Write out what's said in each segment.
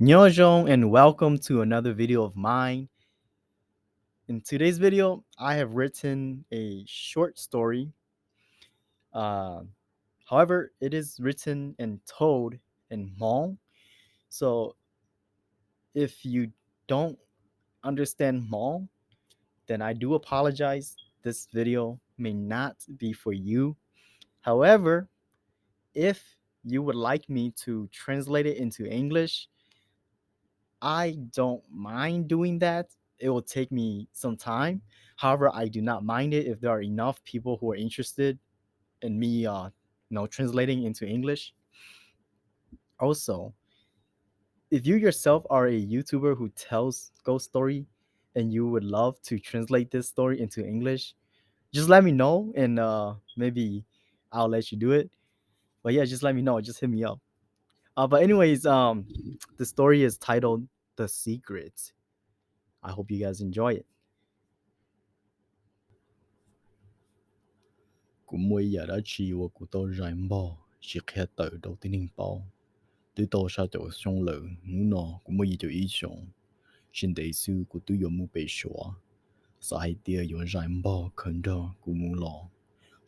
Nyob zoo and welcome to another video of mine. In today's video, I have written a short story. Uh, however, it is written and told in Hmong. So if you don't understand Hmong, then I do apologize. This video may not be for you. However, if you would like me to translate it into English, I don't mind doing that. It will take me some time. However, I do not mind it if there are enough people who are interested in me, uh, you know, translating into English. Also, if you yourself are a YouTuber who tells ghost story and you would love to translate this story into English, just let me know and, uh, maybe I'll let you do it. But yeah, just let me know. Just hit me up. Uh, but anyways, um, the story is titled The Secret. I hope you guys enjoy it. Kuv muaj ib yam dab tsi uas kuv tau zais npog tsis qhia tawm rau tib neeg paub. Twb tau xya caum xyoo lawm, hnub no kuv muaj yim caum ib xyoos. Tsis ntev xwb kuv twb yuav mus pem Suav. Xav hais tias yuav zais npog khaws nrog kuv mus los,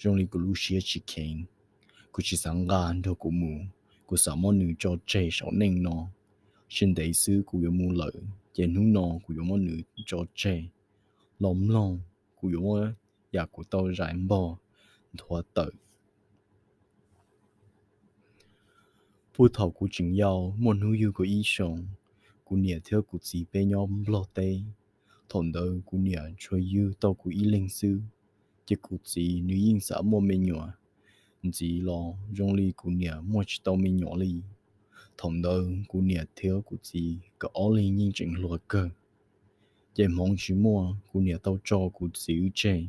zoo li kuv lub siab tsis kheev. Kuv tsis xav nqa nrog kuv mus, kuv xav muab nws tso tseg saum neej no. Tsis ntev xwb kuv yuav mus lawm, ces hnub no kuv yuav muab nws tso tseg los mloog kuv yuav muab yam kuv tau zais npog nthuav tawm. Puag thaum kuv tseem yau muaj hnub yug kaum ib xyoos, kuv niam thiab kuv txiv peb nyob Nplog teb. Thaum ntawd kuv niam tsuas yug tau kuv ib leeg xwb, ces kuv txiv nws yeej xav muaj me nyuam ntxiv los zoo li kuv niam muaj tsis tau me nyuam li. Thaum ntawd kuv niam thiab kuv txiv nkawd ob leeg yeej tseem hluas kawg, ces hmoov tsis muaj kuv niam tau tso kuv txiv wb tseg.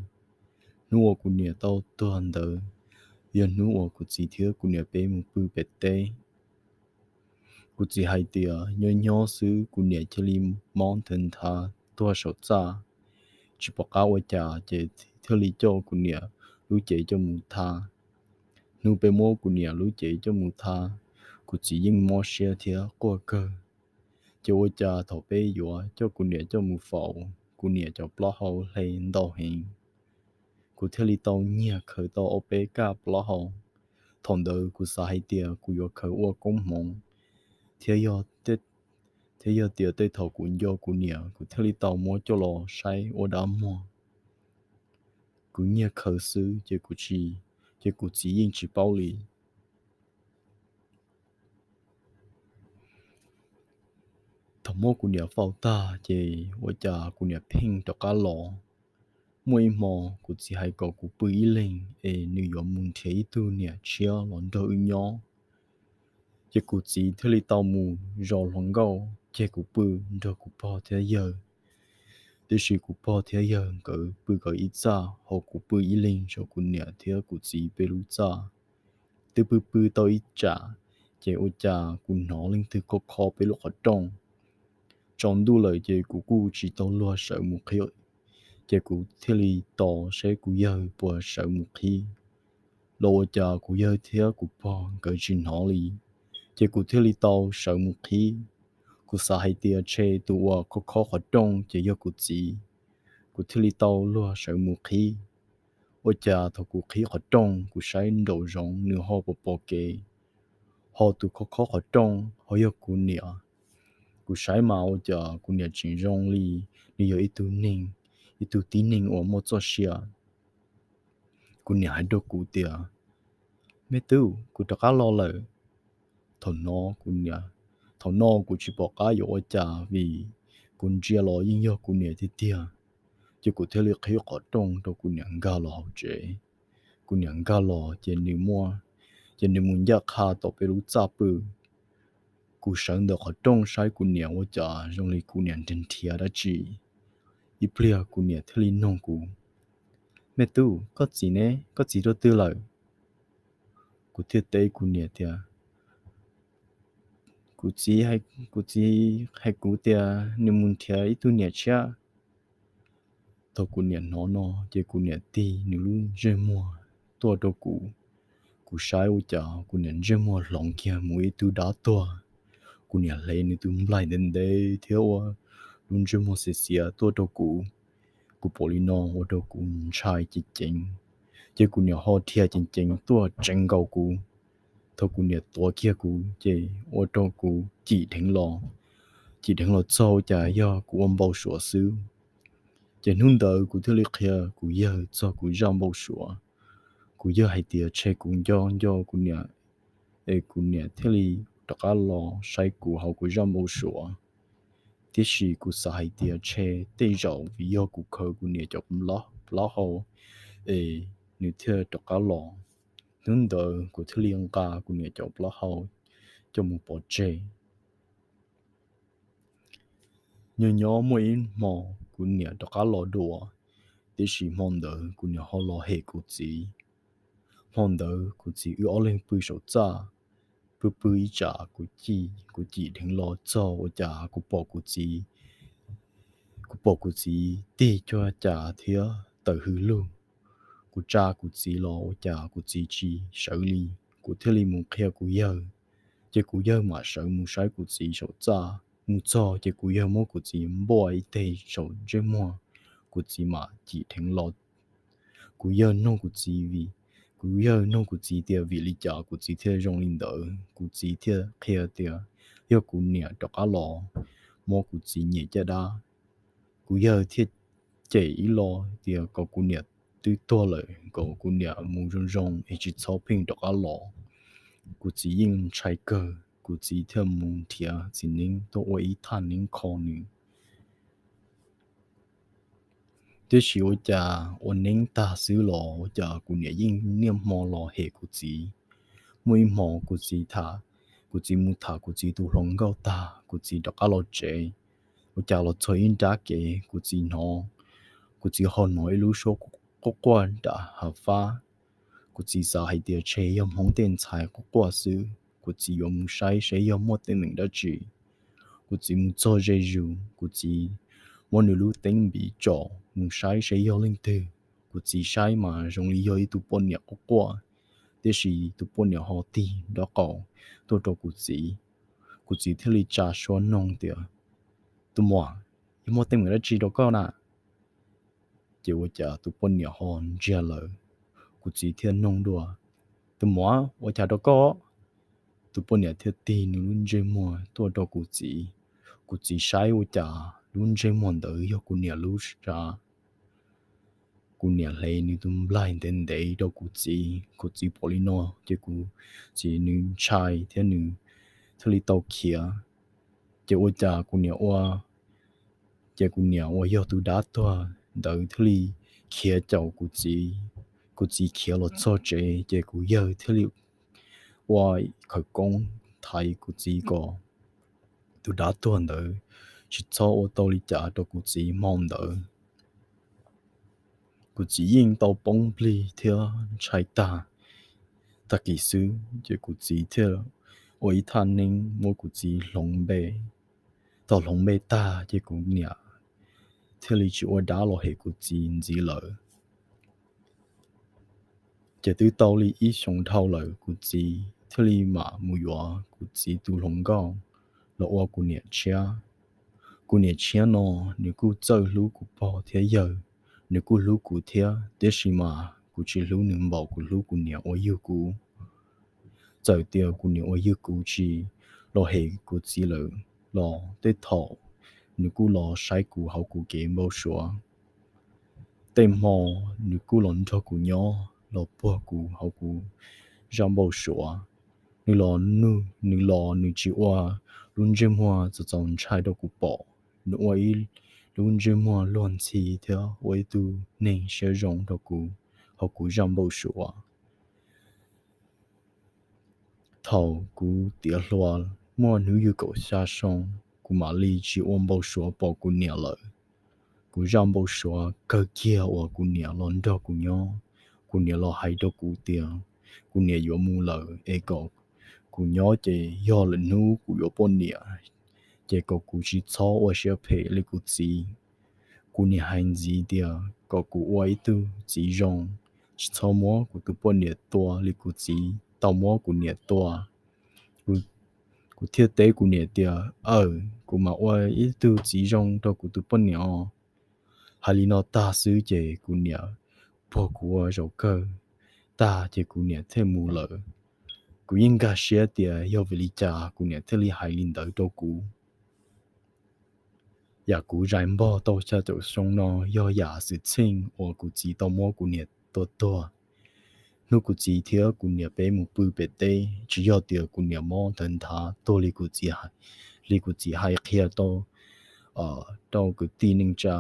Hnub uas kuv niam tau tuag ntawd yog hnub uas kuv txiv thiab kuv niam peb mus pw pem teb. Kuv txiv hais tias nyob nyob xwb kuv niam cia li mob nthwv nthav tuag saum txaj, tsis pom qab ua cas ces thiaj li coj kuv niam lub cev coj mus tha. Hnub peb muab kuv niam lub cev coj mus tha, kuv txiv yeej mob siab thiab quaj kawg. Ces ua cas thaum peb yuav coj kuv niam coj mus faus, kuv niam cov plaub hau hle ntau heev. Kuv thiaj li tau nyiag khaws tau ob peb kaj plaub hau. Thaum ntawd kuv xav hais tias kuv yuav khaws ua koob hmoov, thiab yog, thiab yog tias tej thaum kuv nco kuv niam kuv thiaj li tau muab coj los saib ua dab muag. Kuv nyiag khaws xwb ces kuv tsis, ces kuv txiv yeej tsis paub li. Thaum muab kuv niam faus tag ces ua cas kuv niam pheej rov qab los. Muaj ib hmo kuv txiv hais kom kuv pw ib leeg es nws yuav mus nrhiav ib tug niam tshiab los nrog wb nyob. Ces kuv txiv thiaj li tau mus zov hluas nkauj ceg kuv pw nrog kuv pog thiab yawg. Tiam sis kuv pog thiab yawg nkawd pw nkawd ib txaj, hos kuv pw ib leeg saum kuv niam thiab kuv txiv peb lub txaj. Twb pw pw tau ib tsam, ces ua cas kuv hnov leej twg khob khob peb lub qhov rooj. Tsaus ntuj lawm ces kuv kuj tsis tau luag sawv mus qhib, ces kuv thiaj li tos seb kuv yawg puas sawv mus qhib. Los ua cas kuv yawg thiab kuv pog nkawd tsis hnov li, ces kuv thiaj li tau sawv mus qhib. Kuv xav hais tias ntshe tus uas khob khob qhov rooj ces yog kuv txiv, kuv thiaj li tau luag sawv mus qhib. Ua cas thaum kuv qhib qhov rooj kuv saib nraum zoov nws ho pom pom kev, ho tus khob khob qhov rooj ho yog kuv niam. Kuv saib mas ua cas kuv niam tseem zoo li nws yog ib tug neeg, ib tug tib neeg uas muaj txoj sia. Kuv niam hais rau kuv tias, me tub, kuv rov qab los lawm. Thaum no kuv niam, thaum no kuv tsis pom qab yuav ua cas vim kuv ntsia los yeej yog kuv niam tiag tiag. Ces kuv thiaj li qhib qhov rooj rau kuv niam nkag los hauv tsev. Kuv niam nkag los ces nws muaj, ces nws mus ncaj qha tom peb lub txaj pw. Kuv sawv ntawm qhov rooj saib kuv niam ua cas zoo li kuv niam nrhiav nrhiav dab tsi. Ib pliag kuv niam thiaj li nug kuv, me tub, koj txiv ne, koj txiv rau twg lawm? Kuv thiaj teb kuv niam tias, kuv txiv, kuv txiv hais kuv tias nws mus nrhiav ib tug niam tshiab. Thaum kuv niam hnov no ces kuv niam tig nws lub ntsej muag tuaj rau kuv. Kuv saib ua cas kuv niam ntsej muag hloov kiag mus ib tug dab tuag. Kuv niam hle nws tus nplaig ntev ntev thiab ua lub ntsej muag xiav xiav tuaj rau kuv. Kuv pom li no ua rau kuv ntshai ceev ceev, ces kuv niam ho dhia ceev ceev tuaj tseev nkaus kuv. Thaum kuv niam tuav kiag kuv ces ua rau kuv cim dheev los, cim dheev los txog ua cas yog kuv ua npau suav xwb. Ces hnub ntawd kuv thiaj li qhia kuv yawg txog kuv zaj npau suav. Kuv yawg hais tias tshe kuv nco nco kuv niam, es kuv niam thiaj li rov qab los saib kuv hauv kuv zaj npau suav. Tiam sis kuv xav hais tias tshe tej zaum vim yog kuv khaws kuv niam cov plaub hau, es nws thiaj rov qab los. Hnub ntawd kuv thiaj li nqa kuv niam cov plaub hau coj mus pov tseg. Nyob nyob muaj ib hmo kuv niam rov qab los dua, tiam sis hmo ntawd kuv niam ho los hem kuv txiv. Hmo ntawd kuv txiv wb ob leeg pw saum txaj, pw pw ib tsam kuv cim, kuv cim dheev los txog ua cas kuv pom kuv txiv, kuv pom kuv txiv tig cuag cas thiab tawm hws lug. Kuv tsa kuv txiv los ua cas kuv txiv tsis sawv li. Kuv thiaj li mus qhia kuv yawg, ces kuv yawg mam sawv mus saib kuv txiv saum txaj. Mus txog ces kuv yawg muab kuv txiv npuaj ib teg saum ntsej muag, kuv txiv mam cim dheev los. Kuv yawg noog kuv txiv vim, kuv yawg noog kuv txiv tias vim li cas kuv txiv thiaj zoo li ntawd. Kuv txiv thiaj qhia tias yog kuv niam rov qab los muab kuv txiv nyem caj dab. Kuv yawg thiaj cem ib los tias kom kuv niam twb tuag lawm kom kuv niam mus zoo zoo es tsis txhob pheej rov qab los. Kuv txiv yeej ntshai kawg, kuv txiv thiaj mus nrhiav txiv neeb tuaj ua ib thaj neeb kho nws. Tiam sis ua cas ua neeb tag xwb los ua cas kuv niam yeej niaj hmo los hem kuv txiv. Muaj ib hmo kuv txiv tham, kuv txiv mus tham kuv txiv tus hluas nkauj tag, kuv txiv rov qab los tsev. Ua cas los txog ib nrab kev kuv txiv hnov, kuv txiv ho hnov ib lub suab quaj quaj nram hav fab. Kuv txiv xav hais tias tshe yog Hmoob tej ntxhais quaj quaj xwb, kuv txiv yuav mus saib saib yog muaj teeb meem dab tsi. Kuv txiv mus txog ze zus, kuv txiv muab nws lub teeb npiv tsom mus saib saib yog leej twg. Kuv txiv saib mas zoo li yog ib tug poj niam quaj quaj, tiam sis tus poj niam ho tig nraub qaum tuaj rau kuv txiv. Kuv txiv thiaj li tsa suab noog tias, tus muam, yog muaj teeb meem dab tsi rau koj na? Ces ua cas tus poj niam ho ntsiag lawm. Kuv txiv thiaj noog dua, tus muam, ua cas rau koj? Tus poj niam thiaj tig nws lub ntsej muag tuaj rau kuv txiv. Kuv txiv saib ua cas lub ntsej muag ntawd yog kuv niam lub sab. Kuv niam hle nws tus nplaig ntev ntev rau kuv txiv. Kuv txiv pom li no ces kuv txiv nws ntshai thiab nws thiaj li tau khiav. Ces ua cas kuv niam ua, ces kuv niam uas yog tus dab tuag ntawd thiaj li khiav caum kuv txiv. Kuv txiv khiav los txog tsev ces kuv yawg thiaj li ua khawv koob thaiv kuv txiv kom tus dab tuag ntawd tsis txhob ua tau li cas rau kuv txiv hmo ntawd. Kuv txiv yeej tau poob nplig thiab ntshai tag. Tag kis xwb ces kuv txiv thiaj ua ib thaj neeb muab kuv txiv hloov npe. Thaum hloov npe tag ces kuv niam thiaj li tsis ua dab los hem kuv txiv ntxiv lawm. Ces twb tau li ib xyoos dhau lawm kuv txiv thiaj li mam mus yuav kuv txiv tus hluas nkauj los ua kuv niam tshiab. Kuv niam tshiab no nws kuj txawj hlub kuv pog thiab yawg, nws kuj hlub kuv thiab, tiam sis mas kuv tsis hlub nws npaum kuv hlub kuv niam uas yug kuv. Txawm tias kuv niam uas yug kuv tsis los hem kuv txiv lawm los tej thaum nws kuj los saib kuv hauv kuv kev npau suav. Tej hmo nws kuj los nrog kuv nyob los puag kuv hauv kuv zaj npau suav. Nws los nws los nws tsis ua lub ntsej muag txaus txaus ntshai rau kuv pom, nws ua ib lub ntsej muag luag ntxhi thiab ua ib tug neeg siab zoo rau kuv hauv kuv zaj npau suav. Thaum kuv tiav hluas muaj hnub ywg kaum xya xyoo, kuv mam li tsis ua npau suav pom kuv niam lawm. Kuv zaj npau suav kawg kiag uas kuv niam los nrog kuv nyob. Kuv niam los hais rau kuv tias kuv niam yuav mus lawm es kom kuv nyob ces yog lwm hnub kuv yuav poj niam ces kom kuv tsis txhob ua siab phem li kuv txiv. Kuv niam hais ntxiv tias kom kuv ua ib tug txiv zoo, tsis txhob muab kuv tus poj niam tua li kuv txiv tau muab kuv niam tua. Kuv, Kuv thiaj teb kuv niam tias, Aw, kuv mam ua ib tug txiv zoo rau kuv tus poj niam os. Hais li no tag xwb ces kuv niam puag kuv ua zaum kawg tag ces kuv niam thiaj mus lawm. Kuv yeej nkag siab tias yog vim li cas kuv niam thiaj li hais li ntawd rau kuv. Yam kuv zais npog tau xya caum xyoo no yog yam xwm txheej uas kuv txiv tau muab kuv niam tua tuag. Hnub kuv txiv thiab kuv niam peb mus pw pem teb, tsis yog tias kuv niam mob ntawd nthav tuag li kuv txiv hais, li kuv txiv hais qhia rau, rau kwv tij neej tsa.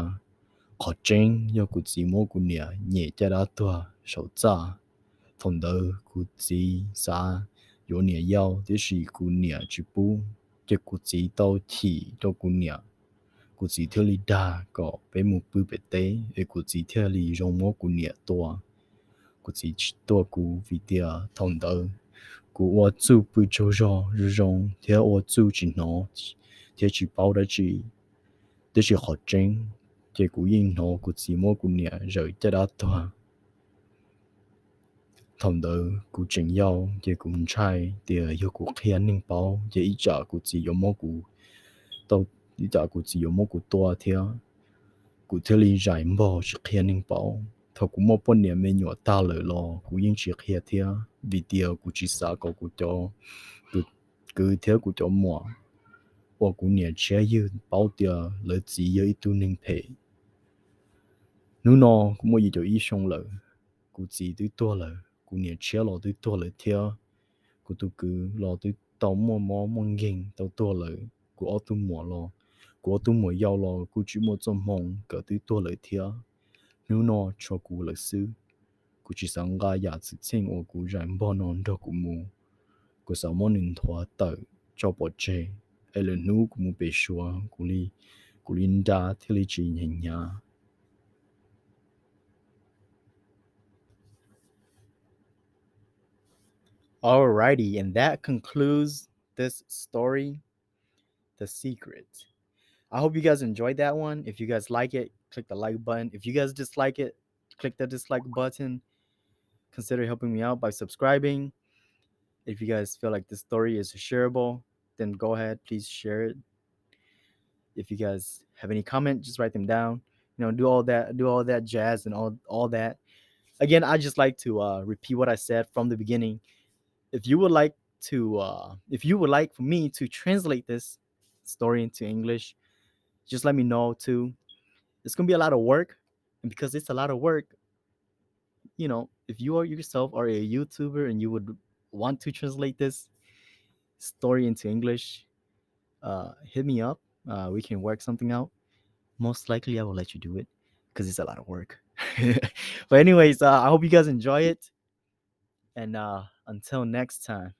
Qhov tseeb yog kuv txiv muab kuv niam nyem caj dab tuag saum txaj. Thaum ntawd kuv txiv xav yuav niam yau tiam sis kuv niam tsis pub, ces kuv txiv tau chim rau kuv niam. Kuv txiv thiaj li dag kom peb mus pw pem teb es kuv txiv thiaj li zoo muab kuv niam tua. Kuv txiv tsis tua kuv vim tias thaum ntawd kuv ua txuj pw tsaug zog zoo zoo thiab ua txuj tsis hnov thiab tsis paub dab tsi. Tiam sis qhov tseeb ces kuv yeej hnov kuv txiv muab kuv niam zawm caj dab tuag. Thaum ntawd kuv tseem yau ces kuv ntshai tias yog kuv qhia neeg paub ces ib tsam kuv txiv yuav muab kuv, ib tsam kuv txiv yuav muab kuv tua thiab. Kuv thiaj li zais npog tsis qhia neeg paub. Thaum kuv muaj poj niam me nyuam tag lawm los kuv yeej tsis qhia thiab vim tias kuv tsis xav kom kuv cov kwv thiab kuv cov muam uas kuv niam tshiab ywg paub tias lawv txiv yog ib tug neeg phem. Hnub no kuv muaj yim caum ib xyoo lawm, kuv txiv twb tuag lawm, kuv niam tshiab los twb tuag lawm thiab. Kuv tus kwv los twb tau muaj mob muaj nkeeg tau tuag lawm. Kuv ob tug muam los, kuv ob tug muam yau los kuj tsis muaj txoj hmoo, nkawd twb tuag lawm thiab. Hnub no tshuav kuv lawm xwb. Kuv tsis xav nqa yam xwm txheej uas kuv zais npog no nrog kuv mus. Kuv xav muab nws nthuav tawm tso pov tseg, es lwm hnub kuv mus pem Suav kuv li, kuv li nra thiaj li tsis hnyav hnyav. Alrighty, and that concludes this story, The Secret. I hope you guys enjoyed that one. If you guys like it, click the like button. If you guys dislike it, click the dislike button. Consider helping me out by subscribing. If you guys feel like this story is shareable, then go ahead, please share it. If you guys have any comment, just write them down. You know, do all that, do all that jazz and all, all that. Again, I just like to uh, repeat what I said from the beginning. If you would like to, uh, if you would like for me to translate this story into English, just let me know too. It's gonna be a lot of work, and because it's a lot of work, you know, if you are yourself are a YouTuber and you would want to translate this story into English, uh, hit me up. Uh, we can work something out. Most likely, I will let you do it because it's a lot of work. But anyways, uh, I hope you guys enjoy it. And uh, until next time,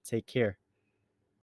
take care.